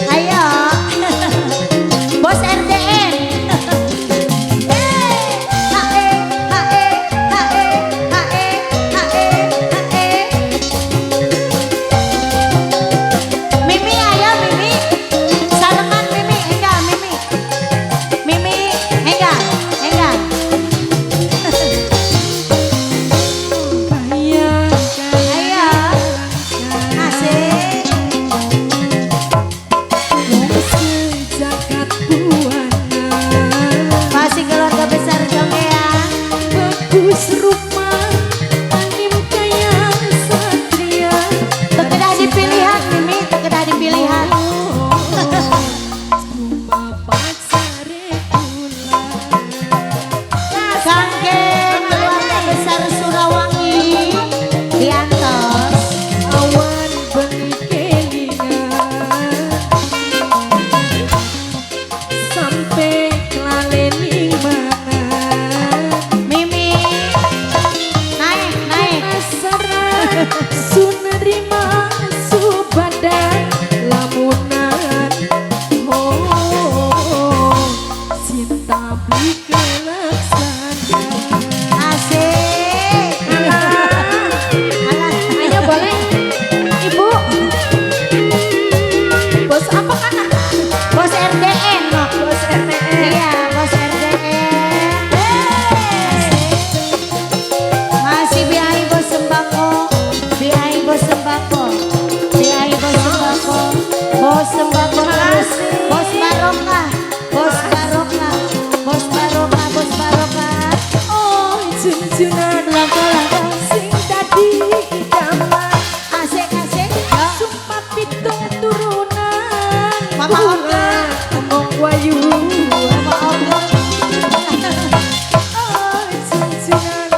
Ayo. Bos RDN. H E H E H E H E H E H E. Mimi ayo Mimi. Sarengan Mimi, enggak Mimi. Mimi enggak, enggak. Ayo. Asik. Masih keluarga besar Jongea. Bagus rumah anim kaya satria. Teu kedah dipilihan Mimi, teu kedah dipilihan. Rumah pacare kula. Kangge keluarga besar Surawangi diantos. Awan bengi kelingan sampe klalening mangan. Mimi naik naik. Penasaran sunerima subadan lamunan. Oh, cinta beli kelaksana. Asik. Alah. Ayo boleh ibu. Bos apa kan? Bos RDN loh. Bos RTN. Iya, bos RDN. Asik. Masih biai bos sembako, biai bos sembako, biai bos sembako, bos sembako terus, bos barokah, bos barokah, bos barokah, bos barokah. Oh, junjunan Langkah-langkah, sing tadi idaman. Asik asik. Ya. Sumpah pitung turunan. Mama Oke. Omong wayu. Mama Oke. Oh, junjunan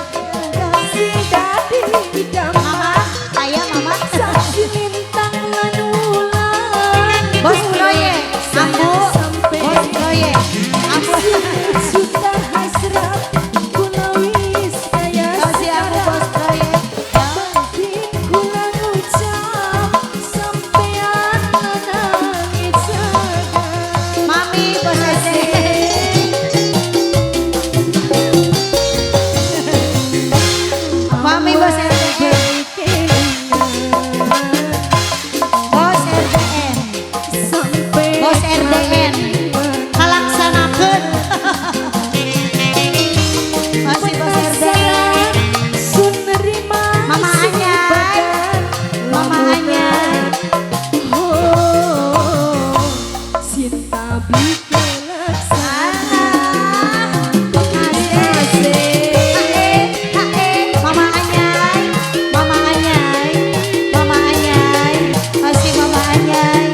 sing dadi idaman. Mama, saya mama. Saksi lintang lan wulan. Bos proyek, ambu, Sampai bos proyek, ambu. Juta hasrat kula wis kaya Kasih aku bos proyek. Ya. Batin kula ngucap sampean nangis jagat. Mami bos RDN. Mami bos RDN. Bos RDN. Bos RDN. Kalaksanakeun. Masih bos RDN. Mama Anyai. Mama Anyai. Oh, cinta beli kelaksana. Asik. Hae, Mama Anyai, Mama Anyai, Mama Anyai, masih Mama Anyai.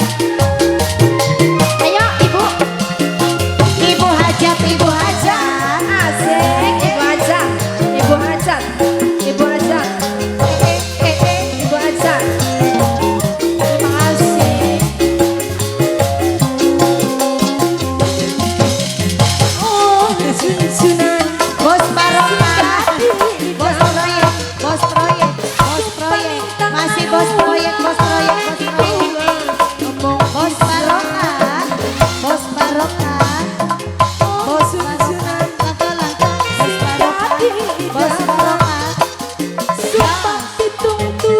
Ayo ibu. Ibu hajat, ibu hajat. Asik, ibu hajat, ibu hajat, ibu hajat, Eh, eh, eh. ibu hajat. Terima kasih. Oh, junjunan Bos barokah, bos proyek, bos proyek, bos proyek, masih bos proyek, bos proyek, bos proyek. Bos barokah, bos barokah, bos barokah, langkah-langkah, bos barokah, bos barokah.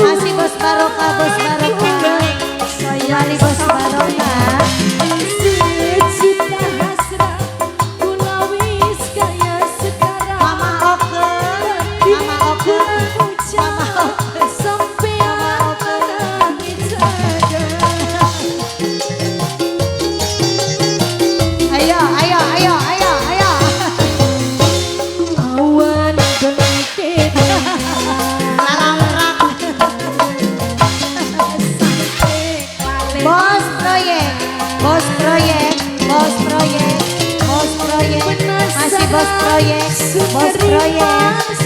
Masih bos barokah, bos barokah. Kembali bos barokah. Sejuta hasrat kula wis kaya sekarang. Mama Oke, Mama Oke, Mama Oke. Sampean nangis jagat. Ayo, ayo, ayo, ayo, ayo. Awan bengi kelingan. Larang-larang. Bos proyek, bos proyek, bos proyek, bos proyek, masih bos proyek, bos proyek.